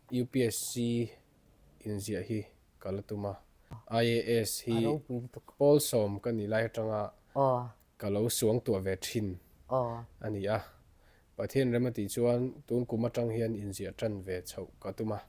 UPSC inziah hi ka la tum a. IAS hi Pawlsawm ka nih lai atanga ka lo suangtuah ve thin a ni a. Pathian rem a tih chuan tun kum atang hian inziah tan ve chhoh ka tum a.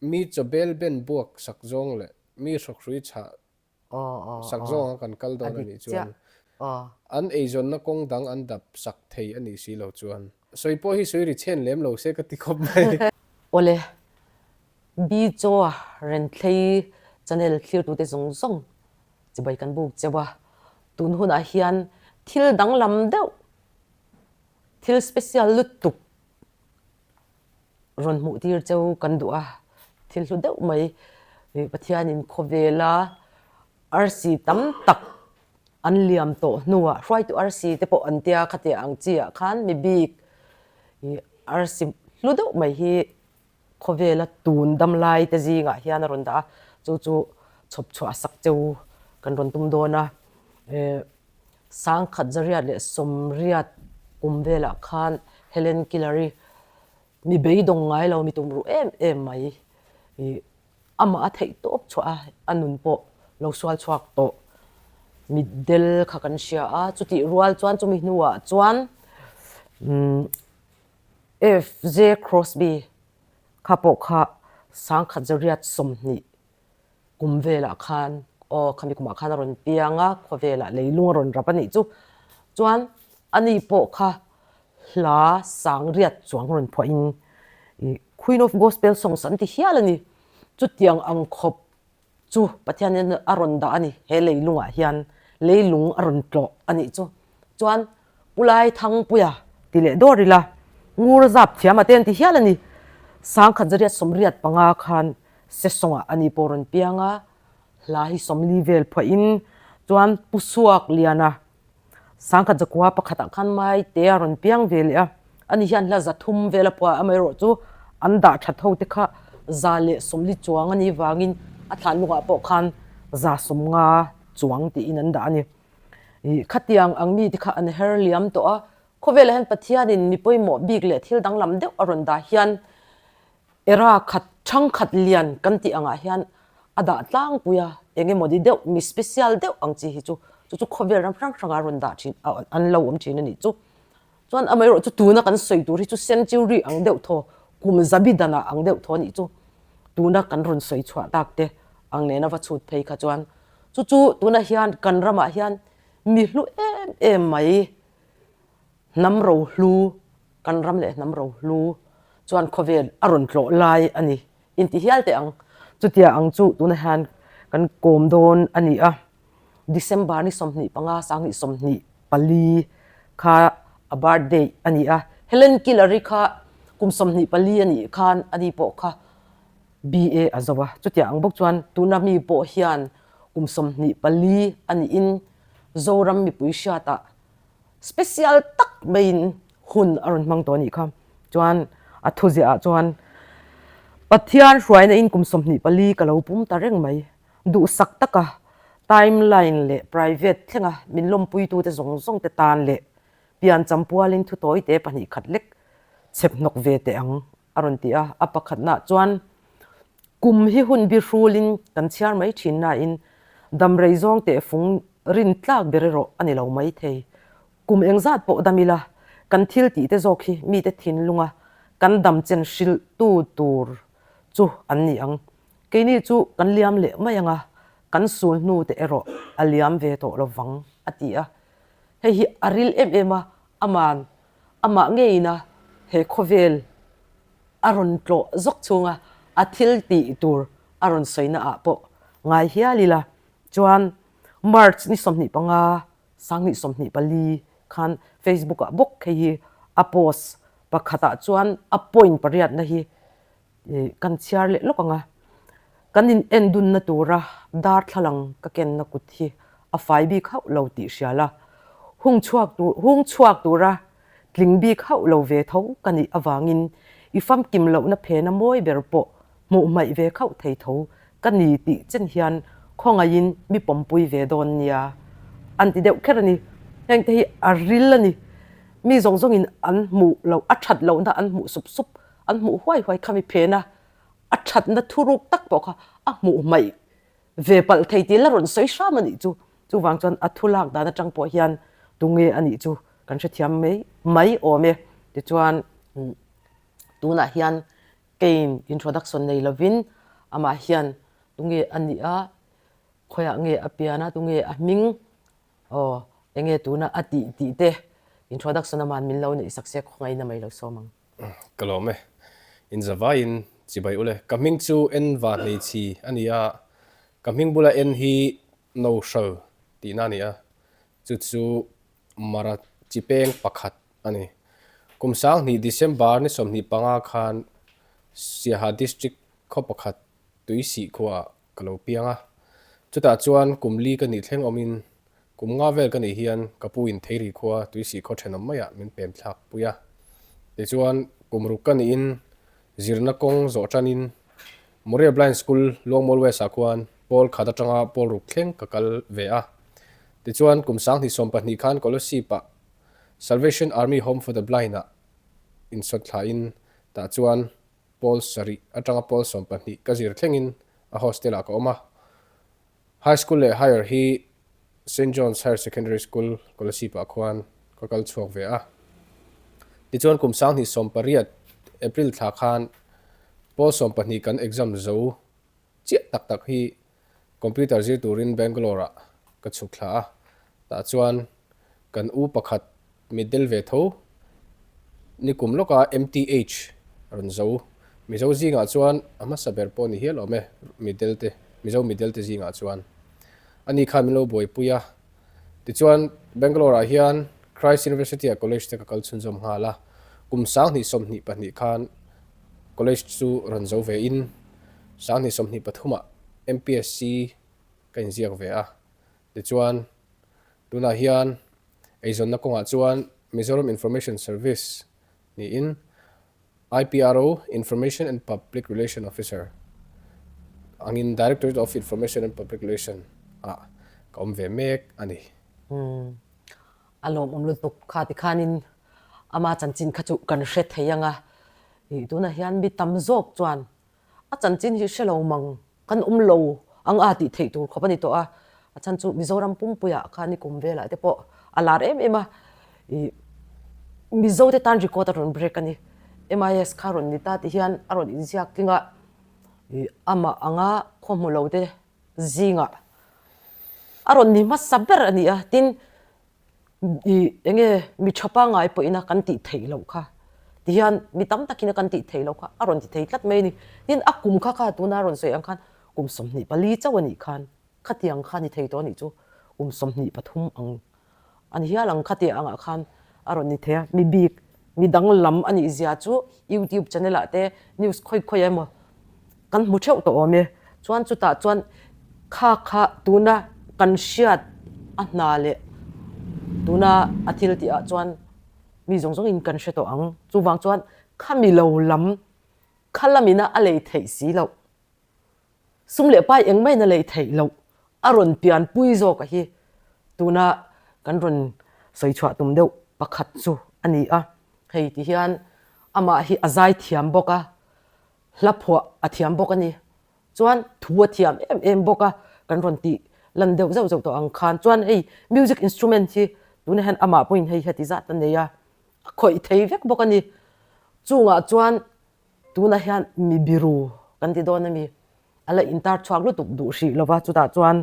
Mi chawbel ben buak sak zawng leh mi hrawkhrui chhah sak zawnga kan kal dawn a nih chuan an eizawnna kawng dang an dap sak thei a nih si lo chuan sawi pawh hi sawi ri chhen lem lo se ka ti khawp mai. Awle, Bichaw Renthlei channel thlirtute zawng zawng chibai kan buk cheu a, tun hunah hian thil danglam deuh, thil special lutuk rawn hmuh tir cheu kan duh a, thil hlu deuh mai Pathianin khawvela arsi tam tak an liam tawh hnuah hruaitu arsi te pawh an tia khatia ang chi ah khan mi bik arsi hlu deuh mai hi Khawvela tun dam lai te zingah hian a rawn dah a, chu chu chhawp chhuah sak cheu kan rawn tum dawn a. Sangkhat zariat leh sawmriat kum velah khan Helen Keller-i mi beidawng ngai lo mi tum ruh em em mai amah a theih tawp chhuah a, a nun pawh lo sual chhuak tawh mitdel kha kan hria a, chutih rual chuan chumi hnuah chuan FJ Crosby kha pawh kha sangkhat zariat 20 kum velah khan aw khami kumah khan a rawn piang a, khawvelah leilung a rawn rap a nih chu. Chuan ani pawh kha hla sangriat chuang rawn phuahin Queen of Gospel Songs an ti hial a ni. Chutiang ang khawp Chu Pathianin a rawn dah a ni, he leilungah hian leilung a rawn tlawh a nih chu. Chuan Pu Laithangpuia ti leh dawr ila, ngur zap thiam a te an ti hial a ni. Sangkhat zariat 85 khan Sesawngah a ni pawh rawn piang a, hla hi 40 vel phuahin chuan Pu Suak Liana Sangkhat zakua pakhatah khan mai te a rawn piang ve leh a, ani hian hla 300 vel a phuah a, amaherawh chu an dah that ho te kha 140 chuang a nih vangin a thlan lungah pawh khan 150 chuang tiin an dah a ni. Ih khatiang ang mi te kha an her liam tawh a, khawvelah hian Pathianin mi pawimawh bik leh thil danglam deuh a rawn dah hian Era khat thangkhat lian kan tih angah hian a dah tlangpui a, eng emaw di deuh, mi special deuh ang chi hi chu, chu chu khawvel ram hrang hrangah rawn dah thin, an lo awm thin a nih chu. Chuan amaherawh chu tuna kan sawi tur hi chu century ang deuh thaw, kum zabi danah ang deuh thaw a nih chu. Tuna kan rawn sawi chhuah tak te ang nena va chhut phei kha chuan chu chu tunah hian kan ramah hian mi hlu em em mai hnam rohlu Kan ram leh hnam rohlu chuan khawvel a rawn tlawh lai a ni inti hial teh ang. Chutia ang chu tunah hian kan kawm dawn a ni a, December ni 25, 2024 kha a birthday a ni a, Helen Keller-i kha kum 24 a nih khan ani pawh kha BA a zo a, chutia ang bawk chuan tuna mi pawh hian kum 24 a niin Zoram mipui hriatah Special tak maiin hun a rawn hmang tawh a nih kha. Chuan a thuziah ah chuan Pathian hruaina in kum 24 ka lo pum ta reng mai. Duhsak taka timeline leh private thlenga min lawmpuitute zawng zawng te tan leh pian champualin thu tawite pahnih khat lek chhep hnawk ve teh ang a rawn ti a. A pakhatnaah chuan kum hi hun bihrulin kan chhiar mai thin nain damrei zawng teh fung rin tlak ber erawh a ni lo mai thei. Kum engzat pawh dam ila kan thil tih te zawk hi mite thinlunga kan dam chen hrilhtu tur chu an ni ang. Keini chu kan liam leh mai ang a, kan sul hnu te erawh a liam ve tawh lovang a ti a. Hei hi a ril em em a, aman Amah ngeina he khawvel a rawn tlawh zawk chhunga a thil tih tur a rawn sawina ah pawh ngai hial ila chuan March ni 25, 2024 khan Facebook ah bawk hei hi a post. Pakhatah chuan a point pariatna hi kan chhiar leh lawk ang a, kan in en dunna tura darthlalang ka kenna kut hi a fai bik hauh lo tih hria la, hung chhuak tur hung chhuak tura tling bik hauh lo ve tho ka nih avangin i famkim lohna phena mawi ber pawh hmuh hmaih ve khauh thei tho ka ni tih chen hian khawngaihin mi pawmpui ve dawn nia an ti deuh kher a ni. Hengte hi a ril a ni. Mi zawng zawngin an hmuh loh, a that lohna an hmuh sup sup, an hmuh huai huai kha mi phena a thatna thuruk tak pawh kha a hmuh hmaih ve palh thei tih la rawn sawi hram a nih chu. Chuvang chuan a thu lak dan atang pawh hian tunge a nih chu kan hrethiam mai mai awm e. Tichuan tunah hian Keiin introduction nei lovin amah hian tunge a nih a, khawiah nge a pian a, tunge a hming, aw enge tuna a tih tih te introduction aman min lo neih sak se khawngaihna mai lo sawm ang. Ka lawm e. In zavaiin chibai ule. Ka hming chu en va hmeichhi a ni a, ka hming bula en hi no hral tihna a ni a, chu chu Mara chi peng pakhat a ni. Kum 2000 December ni 25 khan Siaha District khaw pakhat Tuisih khuaah ka lo piang a. Chutah chuan kum li ka nih thleng awmin kum nga vel ka nih hian ka pu in Theiri khua Tuisih khaw thenawm maiah min pem thlak pui a. Tichuan kum ruk ka nihin zirna kawng zawh tanin Moria Blind School Luangmual West ah khuan pawl khat atanga pawl ruk thleng ka kal ve a. Tichuan kum 2012 khan Kolasib ah Salvation Army Home for the Blind ah insawt thlain tah chuan pawl sarih atanga pawl 12 ka zir thlengin a hostel ah ka awm a. High School leh Higher hi Saint John's Higher Secondary School, Kolasib ah khuan ka kal chhuak ve a. Tichuan kum 2018 April thla khan pawl 12 kan exam zo chiah tak tak hi Computer zir turin Bangalore ah ka chhuk thla a, tah chuan kan u pakhat mitdel ve tho nikum lawka MTH rawn zo. Mizo zingah chuan a hmasa ber pawh ni hial awm e, mitdel te, Mizo mitdel te zingah chuan. Ani khan min lo buaipui a. Tichuan Bangalore ah hian Christ University ah college te ka kal chhunzawm nghal a, kum 2022 khan college chu rawn zo ve in 2023 ah MPSC ka inziak ve a. Tichuan tunah hian eizawnna kawngah chuan Mizoram Information Service niin IPRO, Information and Public Relation Officer, angin Directorate of Information and Public Relation ah ka awm ve mek a ni. Umm, a lawmawm lutuk kha tikhanin ama chanchin kha chu kan hre thei ang a, ih tunah hian mi tam zawk chuan A chanchin hi hre lo mang kan awm lo ang a tih theih tur khawp a ni tawh a, a chhan chu Mizoram pumpuiah khan i kum velah te pawh a lar em em a, ih Mizo te tan record a rawn break a ni. MIS kha rawn ni ta tih hian a rawn inziak tling a, ih amah anga khaw hmu lo te zingah a rawn ni hmasa ber a ni a, tin I enge mi tha pangngai pawhin a kan tih theih loh kha ti hian mi tam takin a kan tih theih loh kha a rawn ti thei tlat mai a ni. Tin, a kum kha kha tuna a rawn sawi ang khan kum 24 chauh a nih khan khatiang kha ni thei tawh a nih chu kum 23 ang a ni hial ang khatiang angah khan a rawn ni thei a. Mi bik mi danglam a nih zia chu YouTube channel ah te news khawi khawi emaw kan hmu theuh tawh awm e. Chuan chutah chuan kha kha tuna kan hriat a hna leh tuna a thil tih ah chuan mi zawng zawng in kan hre tawh ang. Chuvang chuan khami lo lam kha lamina a lei theih si loh. Sum leh pai eng maiin a lei theih loh a rawn pianpui zawk a hi tuna kan rawn sawi chhuah tum deuh pakhat chu a ni a. Hei ti hian amah hi a zai thiam bawk a, hla phuah a thiam bawk a ni. Chuan thu a thiam em em bawk a, kan rawn tih lan deuh zauh zauh tawh ang khan. Chuan hei music instrument hi tunah hian amah pawhin hei heti zat a nei a, a khawih thei vek bawk a ni. Chungah chuan Tunah hian mi biru kan ti dawn a mi, a la intar chhuak lutuk duh hrih lova chutah chuan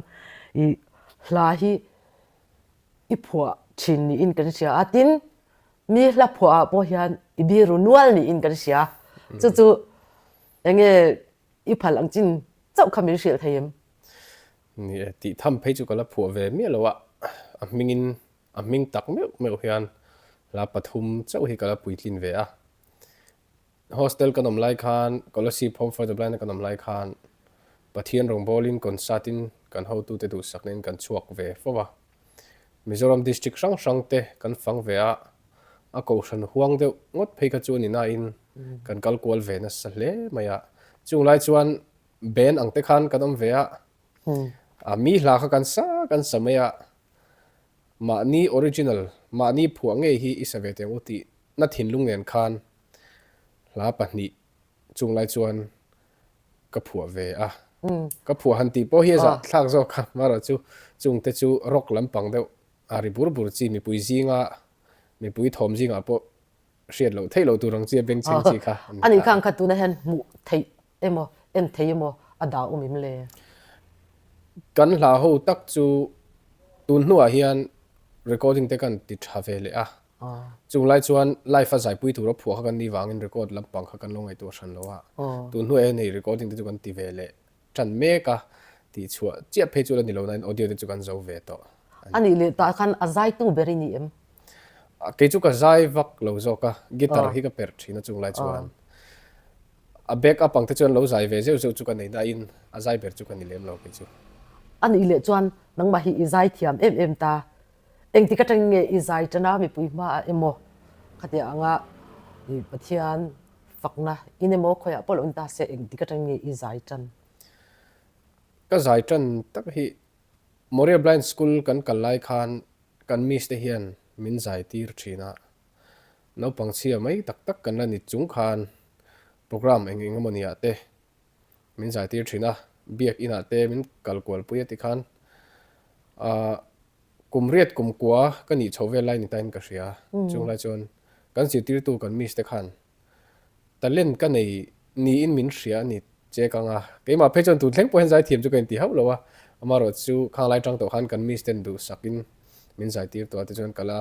ih hla hi i phuah thin niin kan hria a, tin mi hla phuah ah pawh hian i biru nual niin kan hria, chu chu enge i phal ang chin chauh kha min hrilh thei em? Ni e, tih tham phei chu ka la phuah ve miah lo a, a hmingin a hming tak meuh meuh hian hla pathum chauh hi ka la puitlin ve a. Hostel kan awm lai khan, Kolasib Home for the Blind a kan awm lai khan Pathian rawngbawlin concert in kan hotute duhsakna in kan chhuak ve fo a. Mizoram district hrang hrang te kan fang ve a, a kohhran huang deuh ngawt phei kha chu a ni nain kan kal kual ve nasa hle mai a. Chung lai chuan band ang te khan kan awm ve a, mi hla kha kan sa kan sa mai a, mahni original, mahni phuah ngei hi i sa ve teh ang u tih na thinlung nen khan hla pahnih chung lai chuan ka phuah ve a. Ka phuah han tih pawh hi a zah thlak zawk a, amaherawh chu chungte chu rock lampang deuh a ri bur bur chi mipui zinga mipui thawm zingah pawh hriat loh theih loh tur ang chi a bengchheng chi kha a ni ta. A nih kha ang kha tunah hian hmuh theih emaw en theih emaw a dah awm em le? Kan hla ho tak chu tun hnuah hian recording te kan ti tha ve leh a, Chung lai chuan live a zaipui tura phuah kha kan nih vangin record lampang kha kan lo ngaihtuah hran lo a, tun hnuah hian hei recording te chu kan ti ve leh tan mek a, tih chhuah chiah phei chu la ni lo nain audio te chu kan zo ve tawh a ni. A nih leh tah khan a zaitu ber i ni em? Kei chu ka zai vak lo zawk a, guitar hi ka perh thin a chung lai chuan a back up ang te chuan lo zai ve zeuh zeuh chu ka nei nain a zai ber chu ka ni lem lo kei chu. A nih leh chuan nangmah hi i zai thiam em em ta, Engtik atangin nge i zai tan a mipui hmaah emaw khatiang anga i Pathian fakna in emaw khawiah pawh lo in ta se engtik atangin nge i zai tan? Ka zai tan tak hi Moria Blind School kan kal lai khan kan miss te hian min zai tir thin a, naupang chhia mai tak tak kan la ni chung khan program eng eng emaw niah te min zai tir thin a, biak inah te min kal kual pui a tikhan ah Kum riat kum kua ka nih chho vel lai ni tain ka hria. Chung lai chuan kan zirtirtu kan miss te khan talent ka nei niin min hria a ni che kang a. Keimah phei chuan tun thleng pawh hian zaithiam chu ka inti hauh lo a. Amaherawh chu khang lai tang tawh khan kan miss ten duhsakin min zaitir tawh a tichuan ka la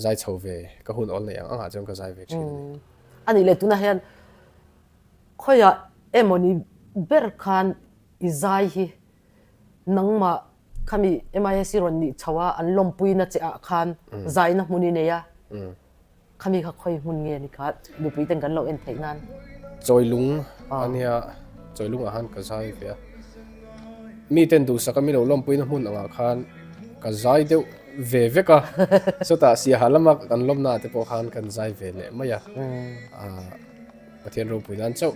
zai chho ve ka hun awl neih ang angah chuan ka zai ve thin a ni. A nih leh tunah hian khawiah emawni ber khan i zai hi Nangmah khami MISC rawn nih chho a an lawmpuina che ah khan zaina hmun i nei a, khami kha khawi hmun nge ni kha mipui ten kan lo en theih nan. Chawilung a nia, Chawilung ah khan ka zai ve a, mi ten duhsak a mi lo lawmpuina hmun angah khan ka zai deuh ve vek a, chutah Siaha lama kan lawmna ah te pawh khan kan zai ve leh mai a. Pathian ropui nan chauh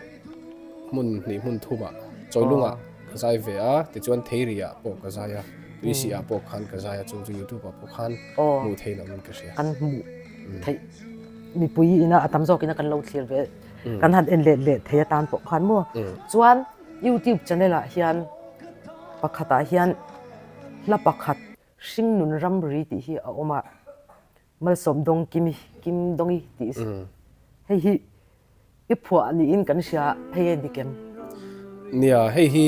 hmun hnih hmun thumah chawilungah ka zai ve a, tichuan Theiriah pawh ka zai a, Tuisihah pawh khan ka zai a, chung chu YouTube ah pawh khan hmuh theih loh in ka hria. Kan hmuh theih mipui ina a tam zawk ina kan lo thlir ve kan han en let leh thei atan pawh khan maw chuan YouTube channel ah hian pakhatah hian hla pakhat Hringnun ramri tih hi a awm a. Malsawm dawng Kimi, Kim Dongi tih i si. Hei hi i phuah niin kan hria, hei a dik em? Nia, hei hi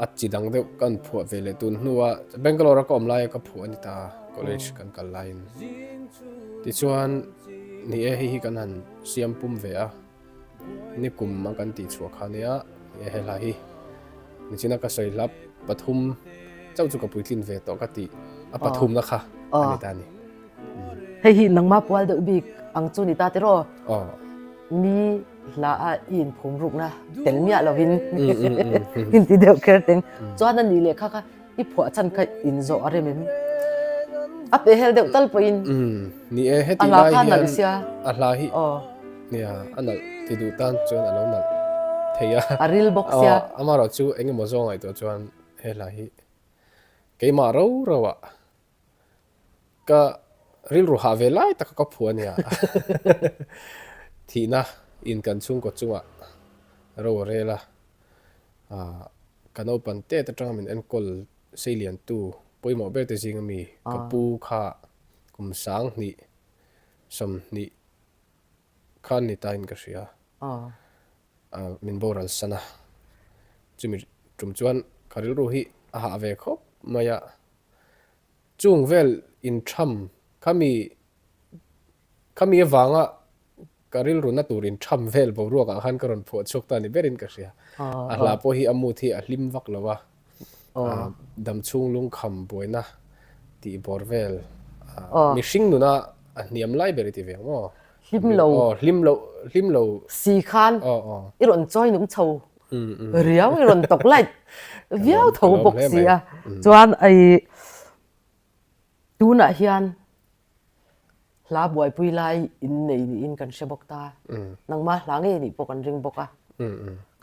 a chi dang deuh kan phuah ve leh tun hnua Bangalore a ka awm laia ka phuah a ni ta, college kan kal laiin. Tichuan, ni e, hei hi kan han siam pum ve a. Ni kum a kan tih chhuah kha nia he hla hi nichina ka sawi hla pathum chauh chu ka puitlin ve tawh ka tih a pathumna kha a ni ta ni. Hei hi nangmah pual deuh bik ang chu ni ta tiraw? Mi hla a i inphum rukna tel miah lovin inti deuh kher teng. Chuan a nih leh kha kha I phuah chan kha in zawh a rem em? A peh hel deuh tal pawhin. Ni e, heti lai hian a hla hi nia a nalh ti duh tan chuan a lo nalh thei a. A ril bawk sia. Amaherawh chu eng emaw zawng ngaihtuah chuan he hla hi keimah ro ro ah Ka rilru hah ve lai taka ka phu a nia. Thihna in kan chhungkaw chungah ro a rel a, ka naupan tet atanga min enkawl seiliantu pawimawh ber te zinga mi ka pu kha kum 20 20 khan ni tain ka hria. Min boral san a, chumi tum chuan ka rilru hi a hah ve khawp mai a. Chung vel intham khami khami avanga ka rilru na tur intham vel boruakah khan ka rawn phuah chhuak ta ni berin ka hria. A hla pawh hi a mood hi a hlim vak lo a, damchhung lungkham buaina tih bawr vel mihring nuna a hniam lai ber i ti ve ang maw? Hlim lo. Aw hlim lo hlim lo. Si khan i rawn chawi nung chho riau i rawn tawk light viau tho bawk si a. Chuan ai tunah hian hla buaipui lai in nei niin kan hre bawk ta. Nangmah hla ngei nih pawh kan ring bawk a.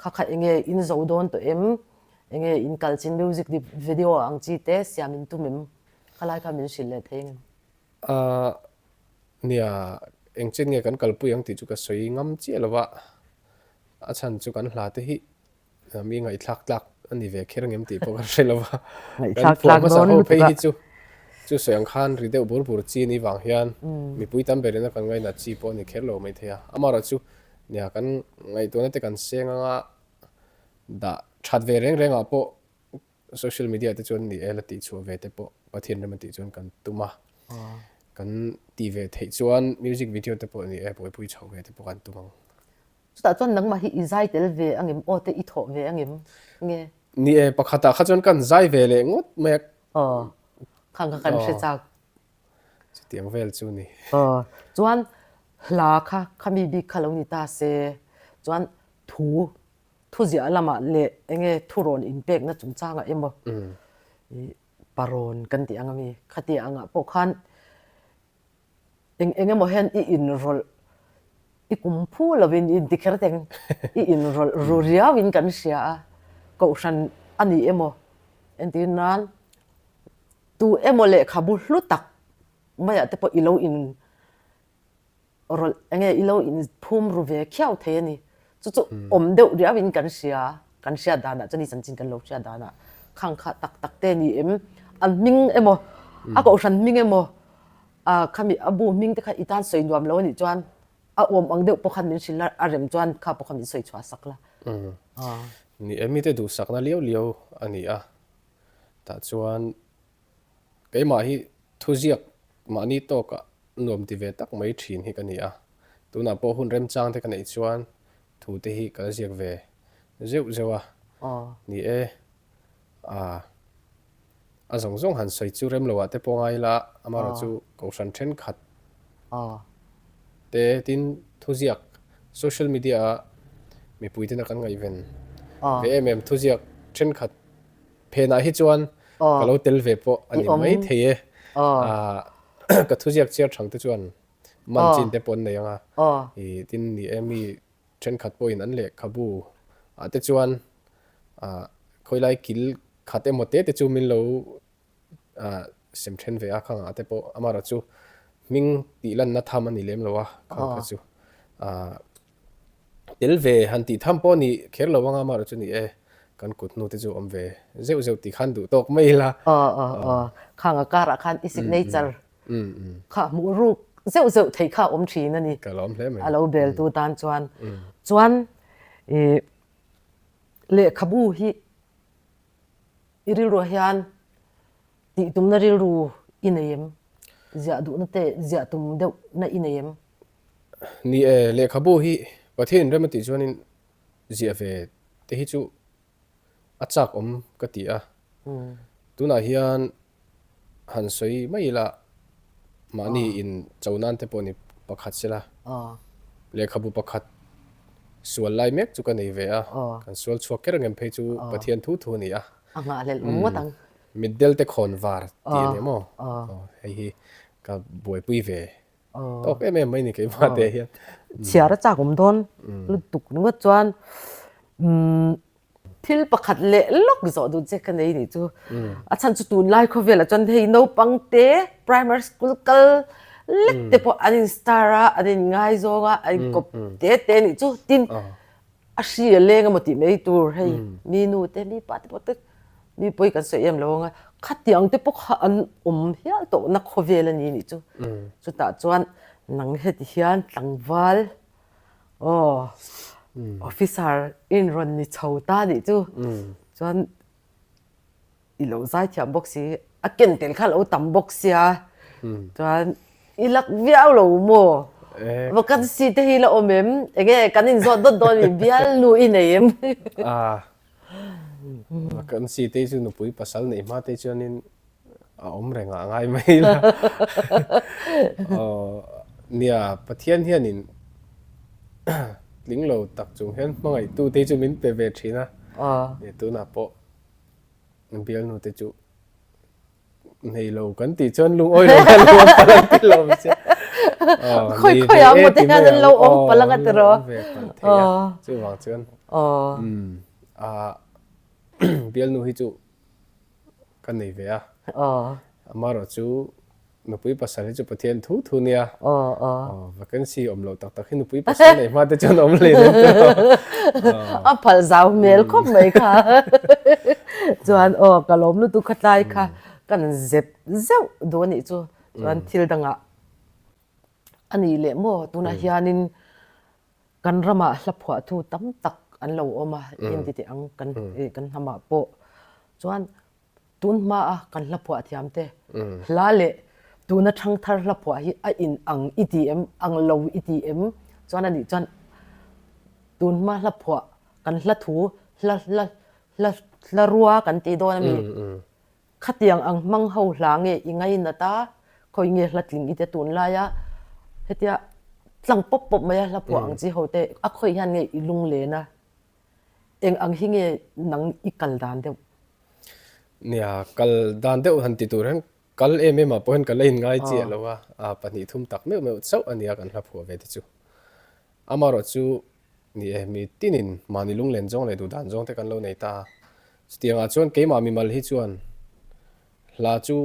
Kha kha enge in zo dawn tawh em? Enge in kal chin music video ang chi te siam in tum em? Khalai kha min hrilh leh thei engem? Ahh nia, eng chin nge kan kalpui ang tih chu ka sawi ngam chiah lo va, a chhan chu kan hla te hi mi ngaihthlak tlak a ni ve kher ngem tih pawh ka hre lo va, kan phuah hmasa ho phei hi chu chu sawi ang khan ri deuh bur bur chi ni vang hian mipui tam berin a kan ngainat chi pawh a ni kher lo maithei a, amaherawhchu chu nia kan ngaihtuahna te kan seng anga dah that ve reng rengah pawh Social media te chuan ni e la tih chhuah ve te pawh Pathian rem a tih chuan kan tum a, kan tih ve theih chuan music video te pawh ni e buaipui chho ve te pawh kan tum ang. Chutah chuan nangmah hi i zai tel ve angem aw te i thawh ve angem nge? Ni e, pakhatah kha chuan kan zai ve leh ngawt mai a. Aw, khang kha kan hre chak. Chutiang vel chu ni. Aw, chuan hla kha khami bik kha lo ni ta se, chuan thu Thuziah lamah leh enge thurawn inpekna chungchangah emaw i parawn kan tih ang a mi? Khati angah pawh khan eng eng emaw hian i inrawlh i kum phu lovin i inti kher teng i inrawlh ru riauin kan hria a, kohhran a ni emaw entir nan tu emaw lehkhabu hlu tak maiah te pawh i lo in rawlh enge i lo in phum ru ve khiau thei a ni. Chu chu awm deuh riau in kan hria, kan hriat danah chuan i chanchin kan lo hriat danah khang kha tak tak te ni em, an hming emaw a kohhran hming emaw ah khami a bu hming te kha i tan sawi nuam lo a nih chuan a awm ang deuh pawh khan min hrilh la, a rem chuan kha pawh kha min sawi chhuah sak la. Ni e, mite duhsakna liau liau a ni a, tah chuan Keimah hi thuziak mahni tawkah nuam ti ve tak mai thin hi ka ni a, tunah pawh hun remchang te ka neih chuan thu te hi ka la ziak ve zeuh zeuh a, ni e, aa a zawng zawng han sawi chu rem loah te pawh ngai ila amaherawh chu kohhran thenkhat te tin thuziak social media a mipui tena kan ngaihven ve em em thuziak thenkhat Phenah hi chuan ka lo tel ve pawh a ni mai thei e. Ka thuziak chiar thang te chuan man chin te pawh an nei ang a. Tin ni e mi thenkhat pawhin an lehkhabu ah te chuan khawilai kil khat emaw te te chu min lo sem then ve a khangah te pawh amaherawhchu chu hming tih lanna tham a ni lem lo a khang kha chu. Tel ve han tih tham pawh nih kher lo anga amaherawh chu ni e, kan kut hnu te chu awm ve zeuh zeuh tih khan duh tawk mai ila. Aw aw aw, khang a karah khan i signature kha hmuh ruk zeuh zeuh theih kha a awm thin a ni. Ka lawm hle mai. A lo bel tu tan chuan. Chuan i lehkhabu hi i rilruah hian tih tumna rilru i nei em? Ziah duhna te ziah tum deuhna i nei em? Ni e, lehkhabu hi Pathian inrem a tih chuanin ziah ve te hi chu a chak awm ka ti a. Tunah hian han sawi mai ila mahni in cho nan te pawh ni pakhat sela lehkhabu pakhat sual lai mek chu ka nei ve a, kan sual chhuak kher angem phei chu Pathian thu thu a ni a. A nghahhlelh awm ngawt ang. Mitdel te khawn var tih a ni maw? Hei hi ka buaipui ve Tawk em em mai ni keimah te hian. Chhiar a chak awm dawn lutuk ringawt chuan thil pakhat leh lawk zawh duh che ka nei nih chu. A chhan chu tunlai khawvelah chuan hei naupang te primary school kal lek te pawh an in star a, an in ngaizawng a, an in kawp te te nih chu. Tin a hri a leng emaw tih mai tur hei mi nu te mi pa te pawh te mi pawi kan sawi em lo anga khatiang te pawh kha an awm hial tawh na khawvel a ni nih chu chutah chuan nang heti hian tlangval aw officer in rawn ni chho ta nih chu chuan i lo zaithiam bawk si, a ken tel kha a lo tam bawk sia, chuan i lak viau lo maw? Vacancy te hi la awm em? Enge kan inzawt dawt dawn mi bialnu i nei em? Vacancy te hi chu nupui pasal neih hma te chuanin a awm reng ah a ngai mai la. Nia, Pathian hianin tling lo tak chung hian hmangaihtu te hi chu min pe ve thin a. Nia, tunah pawh bialnu te chu nei lo kan tih chuan lungawi lo hian lo awm palh ang ti lo che. Khawi khawi ah maw te hian an lo awm palh ang a ti rawh. Ve palh thei a, chuvang chuan bialnu hi chu ka nei ve a. Amaherawh chu nupui pasal hi chu Pathian thu thu nia. Vacancy awm loh tak tak hi nupui pasal nei hma te chuan awm hlei nem te. A phal zau hmel khawp mai kha. Chuan aw ka lawm lutuk kha tlai kha kan zep zeuh duh a nih chu. Chuan thil dangah a nih leh maw tunah hianin Kan ramah hla phuahtu tam tak an lo awm a, inti teh ang kan kan hnamah pawh. Chuan tun hmaa kan hla phuah thiam te hla leh tuna thangthar hla phuah hi a in ang i ti em, ang lo i ti em? Chuan anih chuan tun hma hla phuah kan hla thu hla hla hla hla rua kan tih dawn a mi? Khatiang ang hmang ho hla nge i ngainat a, khawi nge hla tling i te tunlaia hetia tlang pawp pawp maia hla phuah ang chi ho te a khawi hian nge i lunglen a, eng ang hi nge nang i kal dan deuh? Nia, kal dan deuh han ti tur hian kal em em ah pawh hian ka la inngai chiah lo a, pahnih thum tak meuh meuh chauh a nia kan hla phuah ve te chu. Amaherawh chu ni e, mi tinin mahni lunglen zawng leh duhdan zawng te kan lo nei ta a. Chutiangah chuan keimah mimal hi chuan hla chu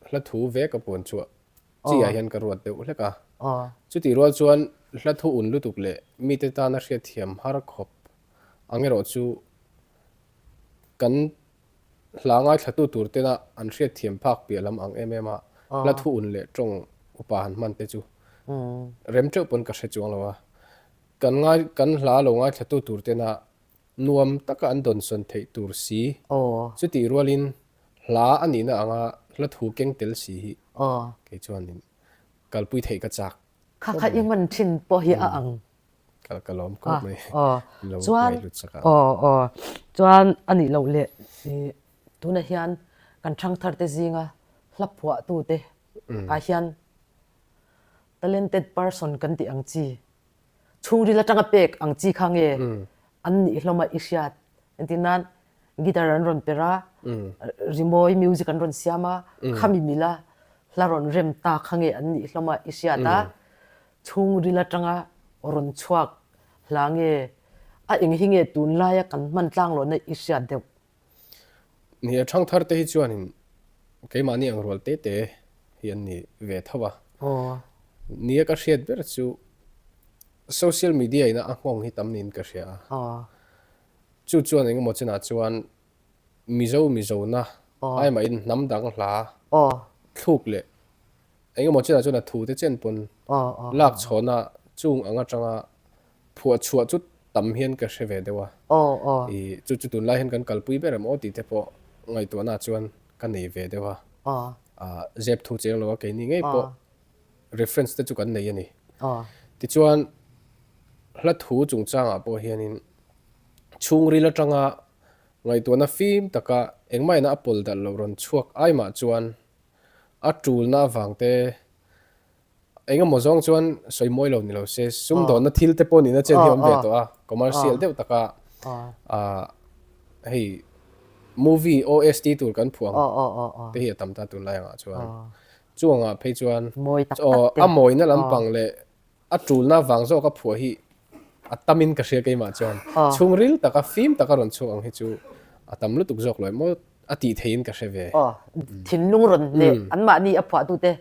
hla thu ve ka puan chhuah chi ah hian ka ruat deuh hlek a. Chutih rual chuan hla thu un lutuk leh mite tana hriatthiam har khawp ang erawh chu kan Hla ngaithlatu tur tena an hriatthiam phak piah lam ang em em a, hla thu un leh tawng upa han hman te chu rem teuh pawn ka hre chuang lo a. Kan ngai kan hla lo ngaithlatu tur tena nuam taka an dawnsawn theih tur si, chutih rualin hla a nihna anga hla thu keng tel si hi kei chuanin kalpui theih ka chak Kha kha i hman thin pawh hi a ang. Ka ka lawm khawp mai. Aw chuan aw aw chuan a nih loh leh tunah hian kan thangthar te zinga hla phuah tu te ah hian talented person kan tih ang chi chhungril atanga pek ang chi kha nge an nih hlawm a i hriat entir nan guitar an rawn per a rimawi music an rawn siam a khami mila hla rawn rem ta kha nge an nih hlawm a i hriat a Chhungril atanga rawn chhuak hla nge a eng hi nge tunlaia kan hman tlang lohna i hriat deuh? Ni a thangthar te hi chuanin keimahni ang rual te te hi an ni ve tho a. Ni a ka hriat ber chu social media ina a nghawng hi tam niin ka hria a. Chu chuan engemaw chinah chuan Mizo Mizona aimahin hnam dang hla thluk leh Engemaw chinah chuan a thute chen pawn lak chhawna chung ang atanga phuah chhuah chu tam hian ka hre ve deuh a. I chu chu tunlai hian kan kalpui ber em aw tih te pawh ngaihtuahna chuan ka nei ve deuh a. Zep thu cheng lo a keini ngei pawh reference te chu kan nei a ni. Tichuan hla thu chungchangah pawh hianin chhungril atanga ngaihtuahna fim taka engmah ina a pawl dalh loh rawn chhuak ai mah chuan A tulna avang te eng emaw zawng chuan sawi mawi lo ni lo se, sumdawnna thil te pawh nihna chen hi a awm ve tawh a, commercial deuh taka hei movie OST tur kan phuah ang te hi a tam ta tunlai angah chuan. Chu angah phei chuan a mawina lampang leh A tulna vang zawk a phuah hi a tamin ka hria keimah chuan chhungril taka fim taka rawn chhuak ang hi chu a tam lutuk zawk lo emaw a tih theihin ka hre ve. Aw, thinlung rawn hneh, anmahni a phuahtute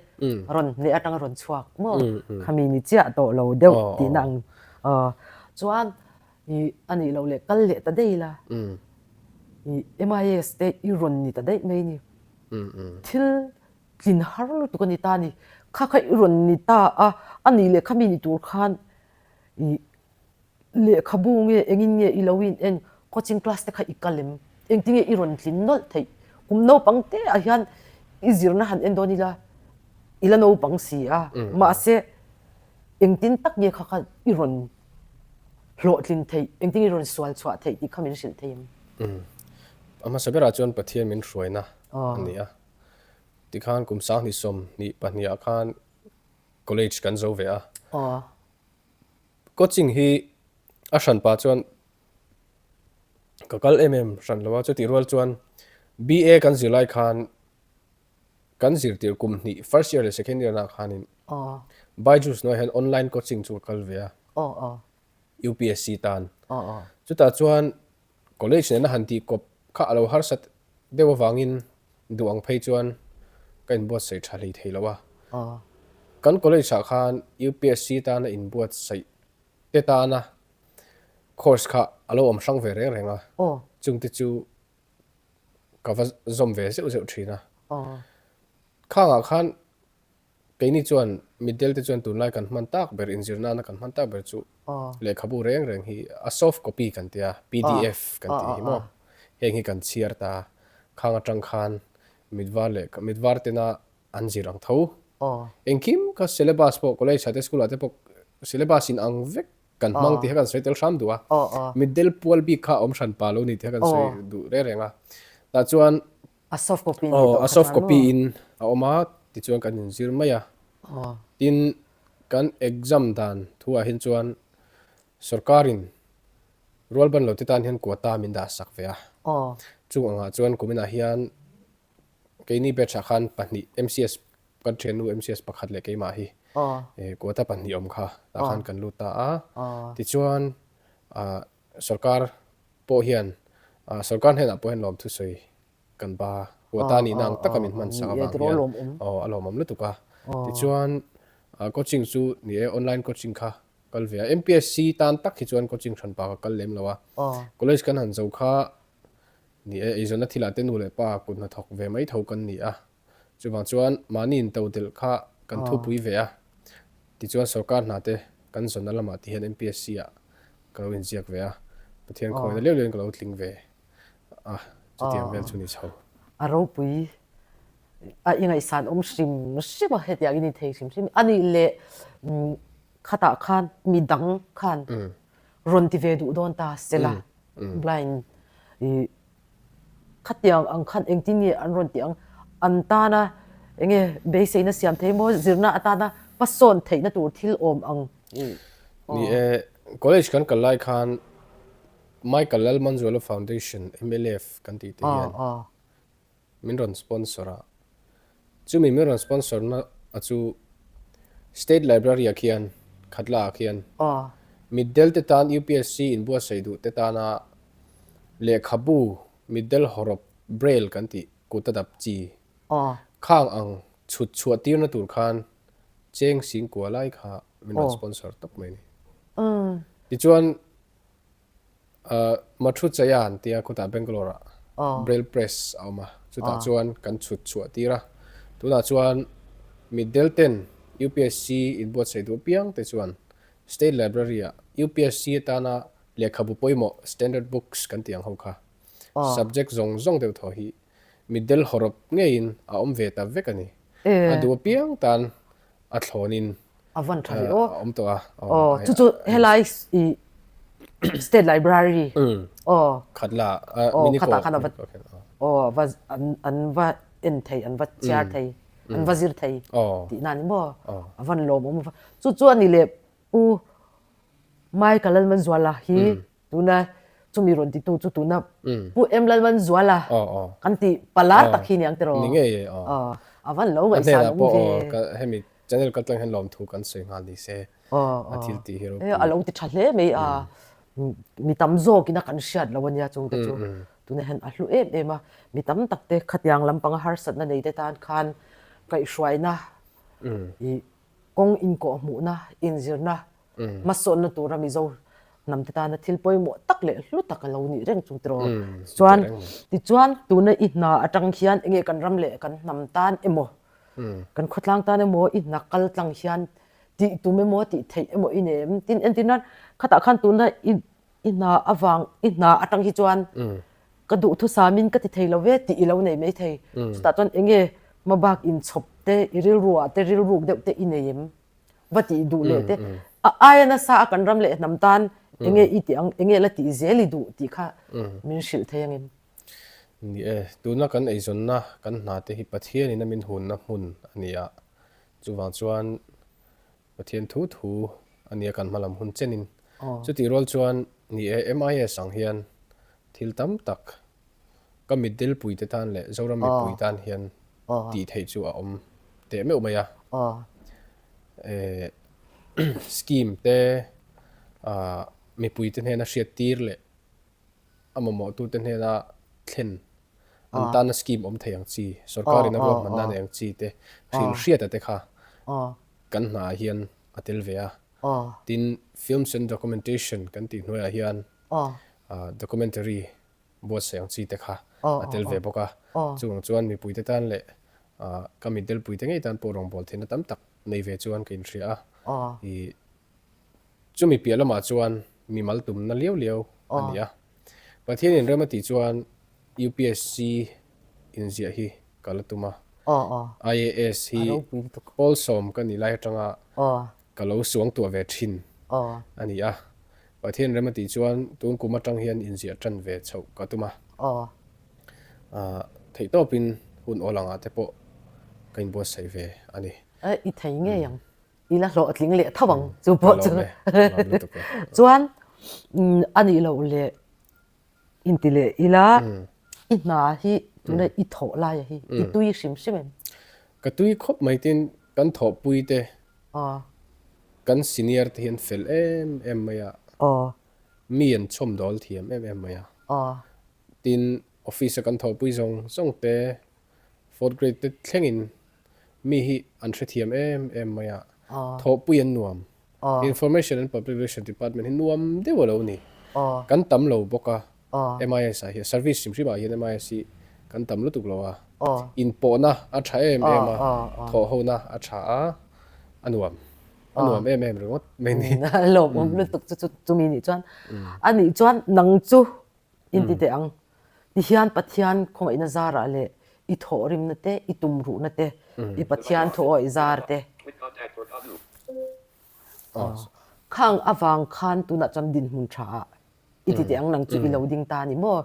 rawn hneh atanga rawn chhuak maw? Khami ni chiah tawh lo deuh tihna ang. Aw, chuan i a nih loh leh kal leh ta daih ila, i MIS te i rawn ni ta daih mai ni. Thil Tlin har lutuk a ni ta a ni. Kha kha i rawn ni ta a, a nih leh khami ni tur khan i lehkhabu nge engin nge i lo in en coaching class te kha i kal em? Engtinge i rawn tlin nawlh theih? Kum naupang te ah hian i zirna han en dawn ila i la naupang si a, mahse engtin tak nge kha kha i rawn hlawhtlin theih, engtin i rawn sual chhuah theih tih kha min hrilh thei em? A hmasa berah chuan Pathian min hruaina a ni a. Tikhan kum 2022 ah khan College kan zo ve a. Coaching hi a hranpa chuan ka kal em em hran lo a, chutih rual chuan BA kan zir lai khan kan zirtir kum hnih first year leh second year nah khanin Byju's hnuaiah hian online coaching chu ka kal ve a, UPSC tan. Chutah chuan college nena han tih kawp kha a lo harsat deuh avangin duh ang phei chuan ka inbuatsaih tha hlei thei lo a. Kan college ah khan UPSC tana inbuatsaih te tana course kha a lo awm hrang ve reng reng a, chungte chu ka va zawm ve zeuh zeuh thin a. Khangah khan keini chuan mitdel te chuan tunlai kan hman tak ber, inzir nana kan hman tak ber chu lehkhabu reng reng hi a soft copy kan tia, pdf kan tih hi maw, heng hi kan chhiar ta a. Khang atang khan mitvar leh mitvar tena an zir ang tho. Engkim kha syllabus pawh college ah te school ah te pawh syllabus in ang vek kan hmang tih kha kan sawi tel hram duh a. Mitdel pual bik kha a awm hran pa lo ni tih kha kan sawi duh reng reng a. Tah chuan A soft copy in a soft copy in a awm a tichuan kan inzir mai a. Tin kan exam dan thu ah hian chuan sorkarin rualban lo te tan hian quota min dah sak ve a. Chung angah chuan kuminah hian Keini batch ah khan pahnih MCS kan thiannu MCS pakhat leh keimah hi quota pahnih awm kha tah khan kan lut ta a. Tichuan sorkar pawh hian sorkar hnenah pawh hian lawmthu sawi kan ba quota nihna ang taka min hman sak avang hian aw a lawmawm lutuk a. Tichuan coaching chu ni e online coaching kha kal ve a. MPSC tan tak hi chuan coaching hranpa ka kal lem lo a. College kan han zo kha Ni e, eizawnna thilah te nu leh pa kut hnathawk ve mai tho kan ni a. Chuvang chuan mahni intodelh kha kan thupui ve a. Tichuan sorkar hna te kan zawnna lamah ti hian MPSC ah ka lo inziak ve a. Pathian khawina liau liauin ka lo tling ve a, chutiang vel chu ni chho. A ropui a i ngaihsan awm hrim hrim a, hetiang in i thei hrim hrim. A nih leh khatah khan midang khan rawn ti ve duh dawn ta sela blind i khatiang ang khan engtin nge an rawn tih ang an tana enge beiseina siam thei maw zirna atana hmasawn theihna tur thil awm ang Ni e, college kan kal lai khan Michael Lalmanzuala Foundation, MLF, kan tih te hian min rawn sponsor a, chumi min rawn sponsor na a chu State Library ah khian Khatla ah khian mitdel te tan UPSC inbuatsaih duh te tana lehkhabu mitdel hawrawp Braille kan tih kut a dap chi khang ang chhut chhuah tirna tur khan cheng singkua lai kha min rawn sponsor tawp mai a ni. Tichuan Mathu Chaya an tia khutah Bangalore ah Braille Press a awm a, chutah chuan kan chhut chhuah tir a. Tunah chuan mitdel ten UPSC inbuatsaih duh apiang te chuan State Library ah UPSC atana lehkhabu pawimawh Standard Books kan tih ang ho kha subject zawng zawng deuh thaw hi mitdel hawrawp ngeiin a awm ve ta vek a ni. A duh apiang tan a thlawnin A van tha ve aw. A awm tawh a. Aw, chu chu helai i State Library. Aw. Khatla, mini khatah khan a va aw va an an va en thei, an va chhiar thei, an va zir thei tihna a ni maw? A van lawmawm a va. Chu chu a ni leh Pu Michael Lalmanzuala hi Tuna chumi rawn titu chu tuna Pu M Lalmanzuala kan tih palar tak hi niang tiraw? Ni ngei e aw. A van lo ngaihsan awm ve. Hemi channel kaltlang hian lawmthu kan sawi nghal ni se a thil tih hi ropui. A lo ti tha hle mai a, mi tam zawkin a kan hriat lo ania chungte chu tuna hian a hlu em em a, mi tam tak te khatiang lampanga harsatna nei te tan khan kaihhruaina i kawng inkawhhmuhna inzirna hmasawnna tura Mizo hnam te tana thil pawimawh tak leh hlu tak a lo nih reng chung tiraw. Chuan tichuan tuna i hna atang hian enge kan ram leh kan hnam tan emaw kan khawtlang tan emaw i hna kal tlang hian tih tum emaw tih theih emaw i nei em? Tin entir nan khatah khan tuna i i hna avang i hna atang hi chuan ka duhthusamin ka ti thei lo ve tih i lo nei mai thei. Chutah chuan enge hmabak inchhawp te i rilru ah te rilruk deuh te i nei em? Va tih duh leh te a aia nasa a kan ram leh hnam tan enge i tih ang enge la tih zel i duh tih kha min hrilh thei angin. Ni e, tuna kan eizawnna kan hna te hi Pathianin a min hunna hmun a ni a, chuvang chuan. Pathian thu thu a nia kan hmalam hun chenin. Chutih rual chuan ni e, MIS ang hian thil tam tak ka mitdelpui te tan leh Zoram mipui tan hian tih theih chu a awm teh meuh mai a. Scheme te mipui te hnena hriattir leh a mamawhtute hnena thlen an tana scheme awm thei ang chi, sorkarin a ruahmanna nei ang chi te hrilh hriata te kha kan hnaah hian a tel ve a. Tin, Films and Documentation kan tih hnuaiah hian documentary buatsaih ang chi te kha a tel ve bawk a. Chuvang chuan mipuite tan leh ka mitdelpuite ngei tan pawh rawngbâwl theihna tam tak nei ve chuan ka inhria a. Chumi piah lamah chuan mimal tumna liau liau a ni a. Pathianin rem a tih chuan UPSC inziah hi ka la tum a. IAS hi Pawlsawm ka nih lai atanga ka lo suangtuah ve thin a ni a. Pathian rem a tih chuan tun kum atang hian inziah tan ve chhoh ka tum a. Theihtawpin hun awl angah te pawh ka inbuatsaih ve a ni. I thei ngei ang. I la hlawhtling leh tho ang chu pawh chu. Chuan a nih loh leh inti leh ila i hna hi tuna i thawh laia hi i tui hrim hrim em? Ka tui khawp mai tin kan thawhpui te kan senior te hi an fel em em mai a, mi an chhawmdawl thiam em em mai a. Tin office a kan thawhpui zawng zawng te fourth grade te thlengin Mi hi an hrethiam em em mai a, thawhpui an nuam. Information and Public Relation Department hi nuam deuh a lo ni. Kan tam lo bawk a, MIS ah hian, service hrim hrim ah hian MIS hi kan tam lutuk lo a. Inpawhna a tha em em a, thawhhona a tha a, a nuam. A nuam em em ringawt mai ni. A lawmawm lutuk chu chumi nih chuan. A nih chuan nang chu Inti teh ang. Tihian Pathian khawngaihna zarah leh i thawhrimna te, i tumruhna te, i Pathian thuawih zar te, khang avang khan tunah chuan dinhmun tha ah i ti teh ang nang chu i lo ding ta a ni maw?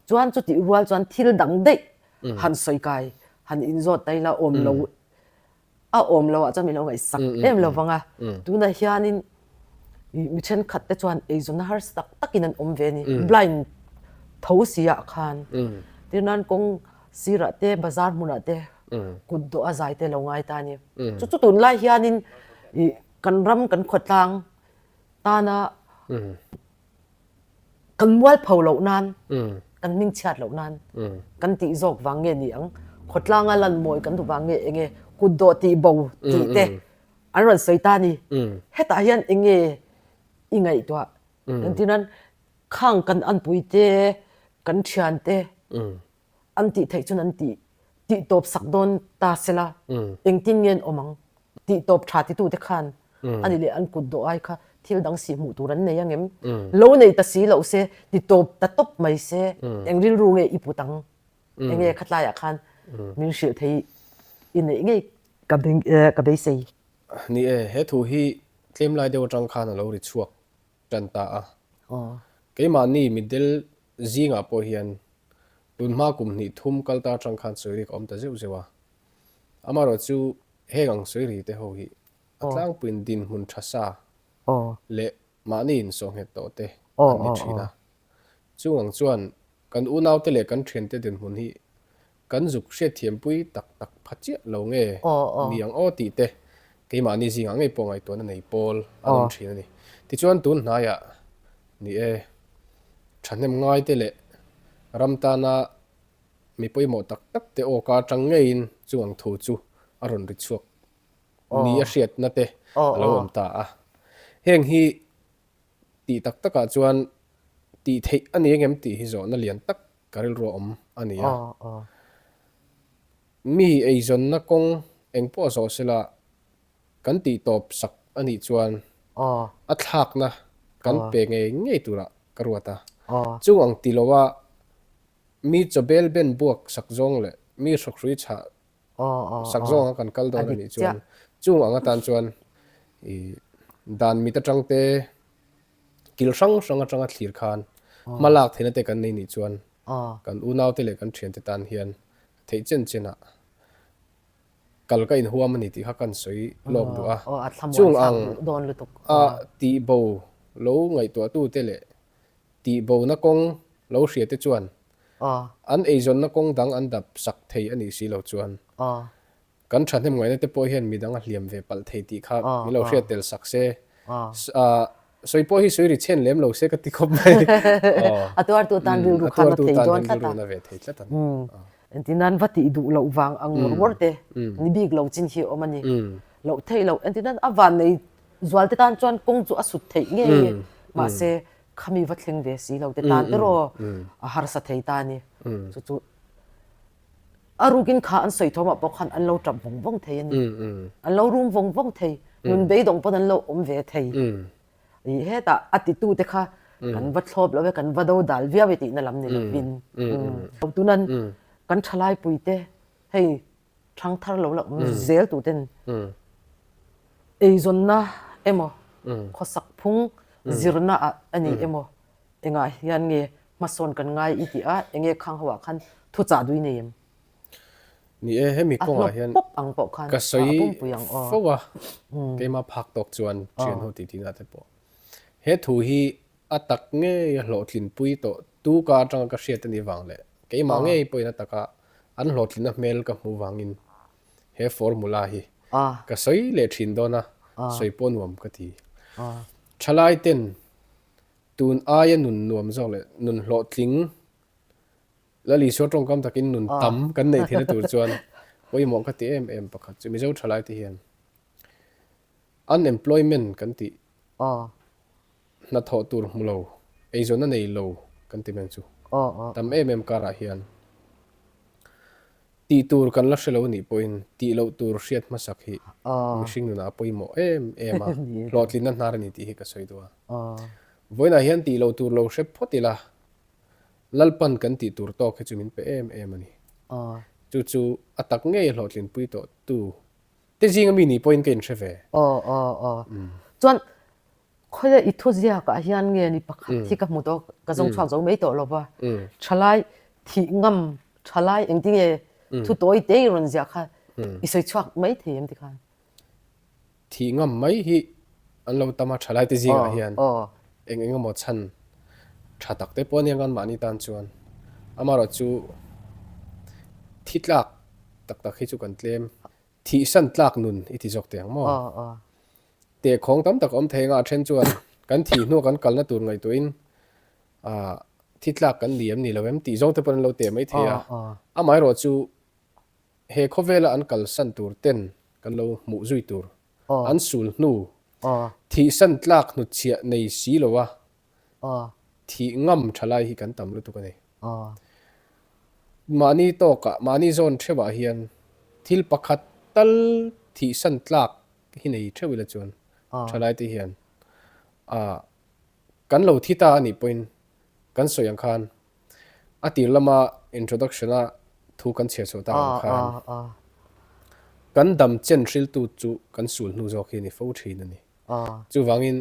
Chuan chutih rual chuan thil dang daih han sawi kai, han inzawt ta ila awm lo a awm lo ah chuan min lo ngaihsak em lo vang a, tunah hianin mi thenkhat te chuan eizawnna harsa tak takin an awm ve a ni, blind tho si ah khan tirnan kawng sirah te bazar hmunah te kut dawh a zai te lo ngai ta a ni, chu chu tunlai hianin ih kan ram kan khawtlang tana Kan mualpho loh nan, kan hmingchhiat loh nan kan tih zawk vang nge ni ang? Khawtlanga lan mawi kan duh vang nge enge kut dawh tih bo tih te an rawn sawi ta ni. Hetah hian enge i ngaihtuah? Engtin khang kan anpui te, kan thian te an tih theih chuan an tih tih tawp sak dawn ta sela engtin nge an awm ang? Tih tawp tha titu te khan ani leh an kut dawh ai kha thil dang si hmuh tur an nei ang em? Lo nei ta si loh se ti tawp ta tawp mai se eng rilru nge i put ang? Enge khatlaiah khan min hrilh thei i neih ngei ka ka beisei. Ni e, he thu hi tlem lai deuh atang khan a lo ri chhuak tan ta a. Keimahni mitdel zingah pawh hian tunhma kum hnih thum kal ta atang khan sawi rik a awm ta zeuh zeuh a. Amaherawh chu heng ang sawi ri te ho hi a tlangpuiin dinhmun tha sa leh mahni insawhnghet tawh te an ni thin a. Chung ang chuan kan unaute leh kan thiante dinhmun hi Kan zuk hriatthiampui tak tak pha chiah lo nge ni ang aw tih te keimahni zingah ngei pawh ngaihtuahna nei pawl an awm thin a ni. Tichuan tun hnaiah ni e, thahnem ngaite leh ram tana mi pawimawh tak tak te awka atang ngeiin chung ang thu chu a rawn ri chhuak ni a hriatna te a lo awm ta a. Heng hi tih tak takah chuan tih theih a ni engem tih hi zawhna lian tak Ka rilru a awm a ni a. Mi eizawnna kawng eng pawh zawh sela kan tih tawp sak a nih chuan a thlakna kan pe ngei ngei turah ka ruat a. Chung ang ti loa mi chawbel ben buak sak zawng leh mi hrawkhrui chhah sak zawnga kan kal dawn a nih chuan chung ang atan chuan dan mit atang te Kil hrang hrang atanga thlir khan hma lak theihna te kan nei nih chuan kan unaute leh kan thiante tan hian theih chen chenah Kal ka inhuam a ni tih kha kan sawi lawk duh a. Chung ang a tihbo lo ngaihtuahtute leh tihbona kawng lo hriate chuan an eizawnna kawng dang an dap sak thei a nih si lo chuan kan thahnem ngaihna te pawh hian midang a hliam ve palh thei tih kha min lo hriat tel sak se. Sawi pawh hi sawi ri chhen lem lo se ka ti khawp mai. A tuartu tan rilru khan a thei dawn tlat a. Engtinan va tih duh loh vang ang ngawr ngawr te ni bik lo chin hi a awm a ni. Loh theih loh engtinan a van nei zual te tan chuan kawng chu a sut theih ngei e. Mahse khami va thleng ve si lo te tan te rawh a harsa thei ta a ni. Chu chu a rukin kha an sawi thawmah pawh khan an lo tap vawng vawng thei a ni. An lo rum vawng vawng thei. Nun beidawng pawn an lo awm ve thei. Hetah a titute kha kan va thlawp lo e, kan va do dal viau e tihna lam ni lovin. Tunan kan thalaipui te hei thangthar lo la awm zel tuten eizawnna emaw khawsak phung zirna ah a ni emaw engah hian nge hmasawn kan ngai i tih a, enge khang ho ah khan thuchah dui nei em? Ni e, hemi kawngah hian ka sawi fo a, keimah phak tawk chuan thian ho tih tihna te pawh. He thu hi a tak ngei a hlawhtlinpui tawh tu ka atanga ka hriat a nih vang leh keimah ngei pawhin a taka an hlawhtlinna hmel ka hmuh vangin he formula hi ka sawi leh thin dawn a, sawi pawh nuam ka ti. Thalai ten tun aia nun nuam zawk leh nun hlawhtling Lal Isua tawngkam takin nun tam kan neih theihna tur chuan pawimawh ka ti em em pakhat chu Mizo thalai te hian unemployment kan tih hnathawh tur hmu lo, eizawnna nei lo kan ti meng chu tam em em karah hian tih tur kan la hre lo anih pawhin tih loh tur hriat hmasak hi mihring nunah a pawimawh em em a, hlawhtlinna hnar a ni tih hi ka sawi duh a. Vawiinah hian tih loh tur lo hre phawt ila Lalpan kan tih tur tawk hi chu min pe em em a ni. Chu chu a tak ngei hlawhtlinpui tawh tu te zinga mi ni pawhin ka inhre ve. Aw aw aw. Chuan khawia i thuziakah hian nge ni pakhat hi ka hmu tawh ka zawng chhuak zo mai tawh lo va. Thalai thih ngam thalai engtinge thu tawi te i rawn ziah kha i sawi chhuak mai thei em tikhan? Thih ngam mai hi an lo tam a, thalai te zingah hian eng eng emaw chhan tha tak te pawh a nia ngan mahni tan chuan. Amaherawh chu thi tlak tak tak hi chu kan tlem. Thihsan tlak nun i ti zawk teh ang maw? Tehkhawng tam tak a awm thei anga a then chuan kan thih hnuah kan kalna tur ngaihtuahin thi tlak kan ni em ni lo em tih zawng te pawh an lo teh mai thei a. Amaherawh chu He khawvela an kalsan tur ten kan lo hmuh zui tur, an sul hnu, thihsan tlak hnutchhiah nei si lo a, thih ngam tha lai hi kan tam lutuk a ni. Mahni tawkah, mahni zawn theuhah hian thil pakhat tal thihsan tlak hi nei theuh ila chuan tha laite hian kan lo thi ta a nih pawhin kan sawi ang khan A tir lama introduction a thu kan chhiar chhuah tak ang khan kan dam chen hriltu chu kan sul hnu zawk hi a ni fo thin a ni. Chuvangin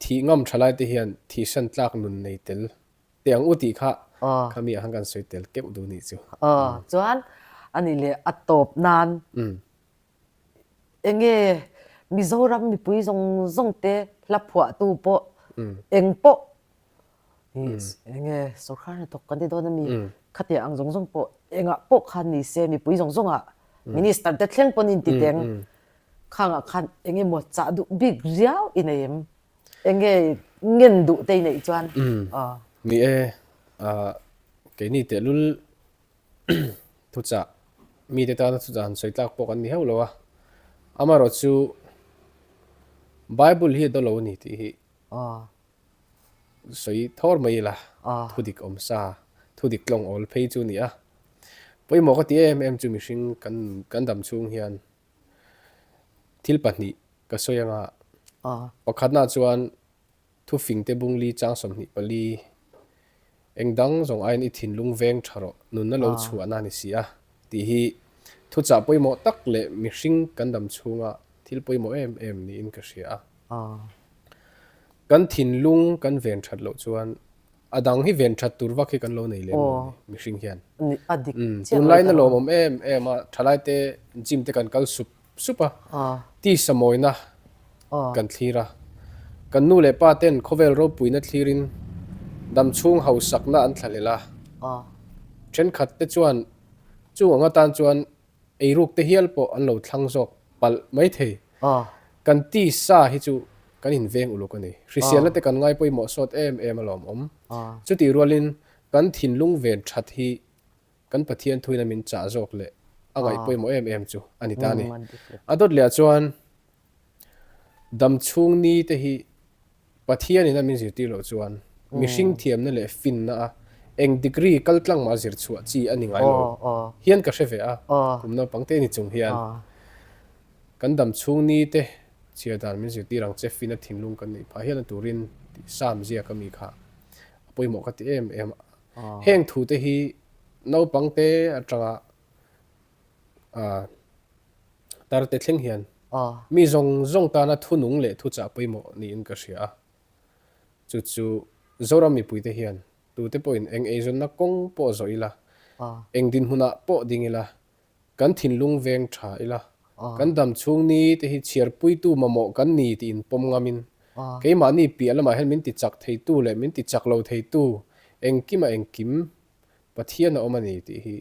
thih ngam tha lai te hian thihsan tlak nun nei tel teh ang u tih kha khami ah khan kan sawi tel keuh duh nih chu. Chuan a nih leh a tawp nan Enge Mizoram mipui zawng zawng te hla phuahtu pawh eng pawh enge sorkar hnathawk kan ti dawn a mi khatiang ang zawng zawng pawh engah pawh khan ni se mipui zawng zawngah minister te thleng pawn in ti teng khangah khan enge maw chah duh bik riau i nei em enge ngen duh te i neih chuan Ni e keini tehlul Thuchah, mite tana thuchah han sawi tlak pawh kan ni hauh lo a, amaherawh chu Bible hi a daw lo a ni tih hi sawi thawr mai ila, thu dik awm sa, thu dik tlawng awl phei chu a ni a. Pawimawh ka ti em em chu mihring kan kan dam chhung hian thil pahnih ka sawi anga pakhatna chuan Thufingte bungli chang 24, Eng dang zawng aiin i thinlung veng tha rawh, nunna lo chhuahna a ni si a, tih hi thuchah pawimawh tak leh mihring kan dam chhunga thil pawimawh em em niin ka hria a. Kan thinlung kan ven that loh chuan. A dang hi ven that tur vak hi kan lo nei lem lo ni mihring hian. Tunlaina lawmawm em em a, thalaite gym te kan kal sup sup a, tisa mawina kan thlir a. Kan nu leh pa ten khawvel ropuina thlirin damchhung hausakna an thlahlel a. Thenkhat te chuan chung ang atan chuan Eiruk te hial pawh an lo thlang zawk palh mai thei. Kan tisa hi chu kan inveng uluk a ni. Hriselna te kan ngai pawimawh sawt em em a lawmawm. Chutih rualin kan thinlung ven that hi kan Pathian thuina min chah zawk leh a ngaih pawimawh em em chu a ni ta a ni. A dawt leh ah chuan damchhung ni te hi Pathianin a min zirtir loh chuan mihring thiamna leh finna a eng degree kal tlang mah zir chhuah chi a ni ngai lo hian ka hre ve a, kum naupang te ni chung hian kan dam chhung ni te chhiar dan min zirtir ang che fina thinlung kan neih phah hian a turin tih Sam ziak a mi kha a pawimawh ka ti em em a. Heng thu te hi naupang te atanga Tarte thleng hian mi zawng zawng tana thunung leh thuchah pawimawh niin ka hria a. Chu chu Zoram mipuite hian tute pawhin eng eizawnna kawng pawh zawh ila, eng dinhmunah pawh ding ila, kan thinlung veng tha ila, kan dam chhung ni te hi chhiarpuitu mamawh kan ni tih inpawm ngamin, keimahni piah lamah hian min tichak theitu leh min tichak lo theitu engkima engkim Pathian a awm a ni tih hi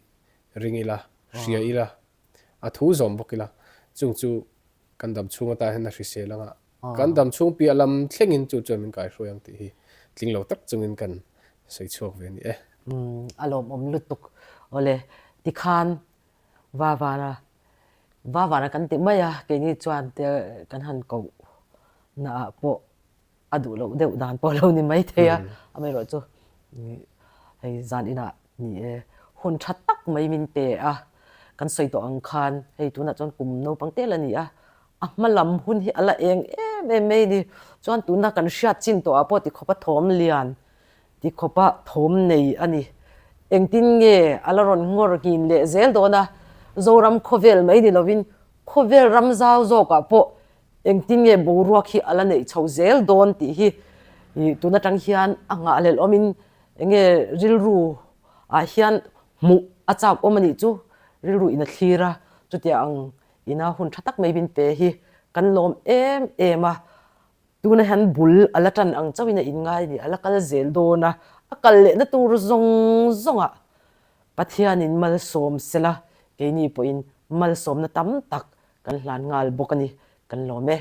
ring ila, hria ila, a thu zawm bawk ila, chung chu kan dam chhung atan hian a hrisel anga kan dam chhung piah lam thlengin chu chuan min kaihruai ang tih hi tling lo tak chungin kan sawi chhuak ve a ni e. Umm a lawmawm lutuk. Awle, tikhan Vavana, Vavana kan ti mai a, keini chuan te kan han koh naah pawh a duh loh deuh dan pawh lo ni mai thei a, amaherawh chu hei zan inah ni e hun tha tak mai min pe a, kan sawi tawh ang khan hei tunah chuan kum naupang tel a ni a, a hma lam hun hi a la eng em em mai a ni, chuan tuna kan hriat chin tawh ah pawh ti khawpa thawm lian ti khawpa thawm nei a ni, engtin nge a la rawn ngawr nghin leh zel dawn a, Zoram khawvel mai ni lovin khawvel ram zau zawkah pawh Engtin nge boruak hi a la neih chho zel dawn tih hi tun atang hian a nghahhlelh awmin enge rilru ah hian hmuh a chak awm a nih chu rilru in a thlir a, chutiang ang ina hun tha tak mai min pe hi kan lawm em em a, tuna hian bul a la tan ang chauhin a inngai a ni, a la kal zel dawn a, a kal lehna tur zawng zawngah Pathianin malsawm sela keini pawhin malsawmna tam tak Kan hlan nghal bawk a ni, kan lawm e.